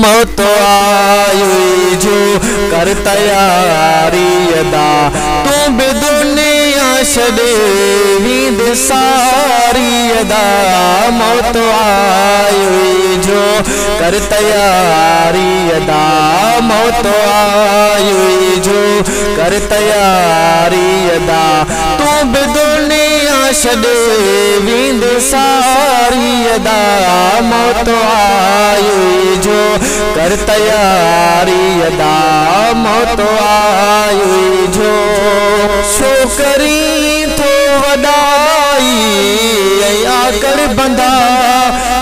موت آيو جو ڪر تياري ادا، تون به دنيا ڇڏي ويندي ساري ادا. موت آيو جو ڪر تياري ادا، موت آيو جو ڪر تياري ادا. تون به دنيا ڇڏي ويندي ساري ادا، موت آيو جو ڪر تياري ادا، موت آيو جو. ڇوڪري ٿو وڏائي ۽ آڪڙ بندا،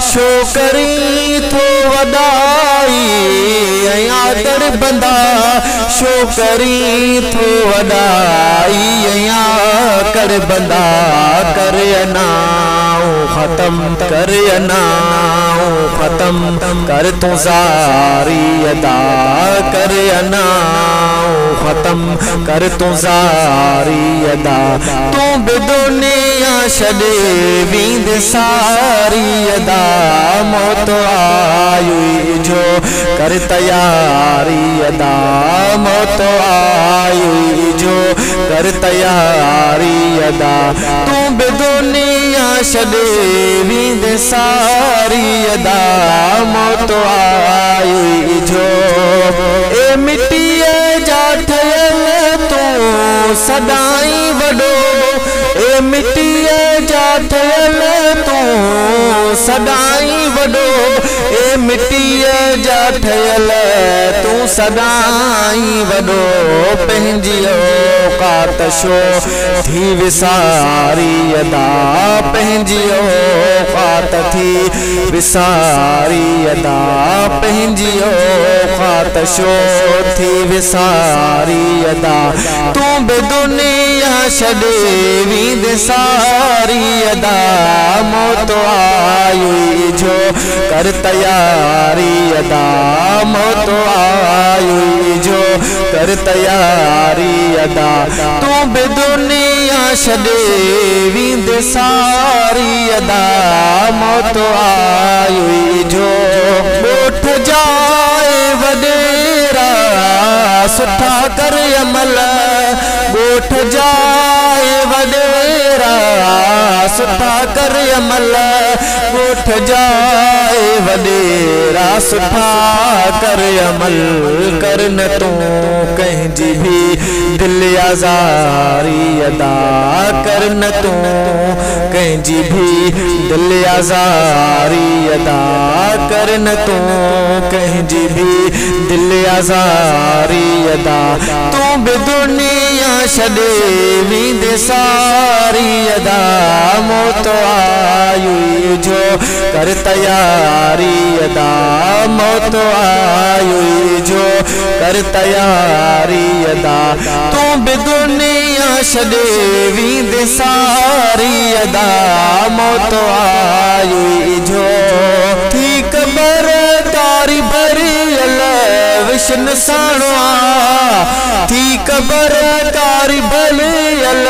ڇوڪري ٿو وڏائي ۽ آڪڙ بندا، ڇوڪري ٿو وڏائي ۽ آڪڙ بندا. ڪر انائون ختم، ڪر انائون ختم، ڪر تون زاري ادا. ڪر انائون ختم، ڪر تون زاري ادا. تون به دنيا ڇڏي ويندي ساري ادا، موت آيو جو ڪر تياري ادا، موت آيو جو ڪر تياري ادا. تون به دنيا ڇڏي ويندي ساري ادا، موت آيو جو. اي مٽيءَ جا ٺهيل تون سدائين وڏو، اي مٽيءَ جا ٺهيل تون سدائين وڏو، اي مٽيءَ جا ٺهيل تون سدائين وڏو. پنهنجي اوقات ڇو ٿي وساري ادا، پنهنجي اوقات ٿي وساري ادا، پنهنجي اوقات ڇو ٿي وساري ادا. تون به دنيا ڇڏي ويندي ساري ادا، موت آيو جو ڪر تياري ادا، موت آيو جو ڪر تياري ادا. تون به دنيا ڇڏي ويندي ساري ادا، موت آيو جو. ڳوٺ جائي وڏيرا سٺا ڪر عمل، ڳوٺ جائي وڏيرا سٺا ڪر عمل، ڳوٺ جائي وڏيرا سٺا ڪر عمل. ڪر نه تون ڪنهن جي به دل آزاري ادا، ڪر نه تون ڪنهن جي به دل آزاري ادا، ڪر نه تون ڪنهن جي به دل آزاري ادا. تون به دنيا ڇڏي ويندي ساري ادا، موت آيو جو ڪر تياري ادا، موت آيو جو ڪر تياري ادا. تون به دنيا ڇڏي ويندي ساري ادا، موت آيو جو. ٿي قبر ڪاري ڀريل وشن ساڻو آ، ٿي قبر ڪاري ڀريل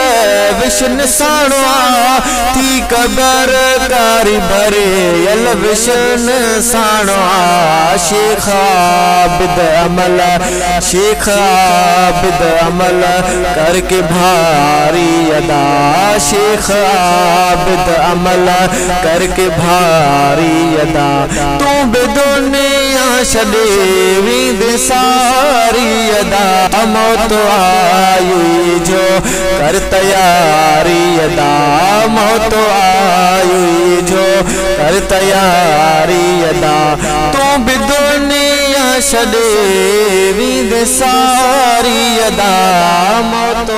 وشن ساڻو آ، ٿي قبر ڪاري ڀريل وشن ساڻو آ. شيخ عابد عمل، شيخ عابد عمل ڪرڪي ڀاري ادا، شيخ عابد عمل ڪرڪي ڀاري ادا. تون به دنيا ڇڏي ويندي ساري ادا، موت آيو جو ڪر تياري ادا، موت آيو جو ڪر تياري ادا. تون به دنيا ڇڏي ويندي ساري ادا، موت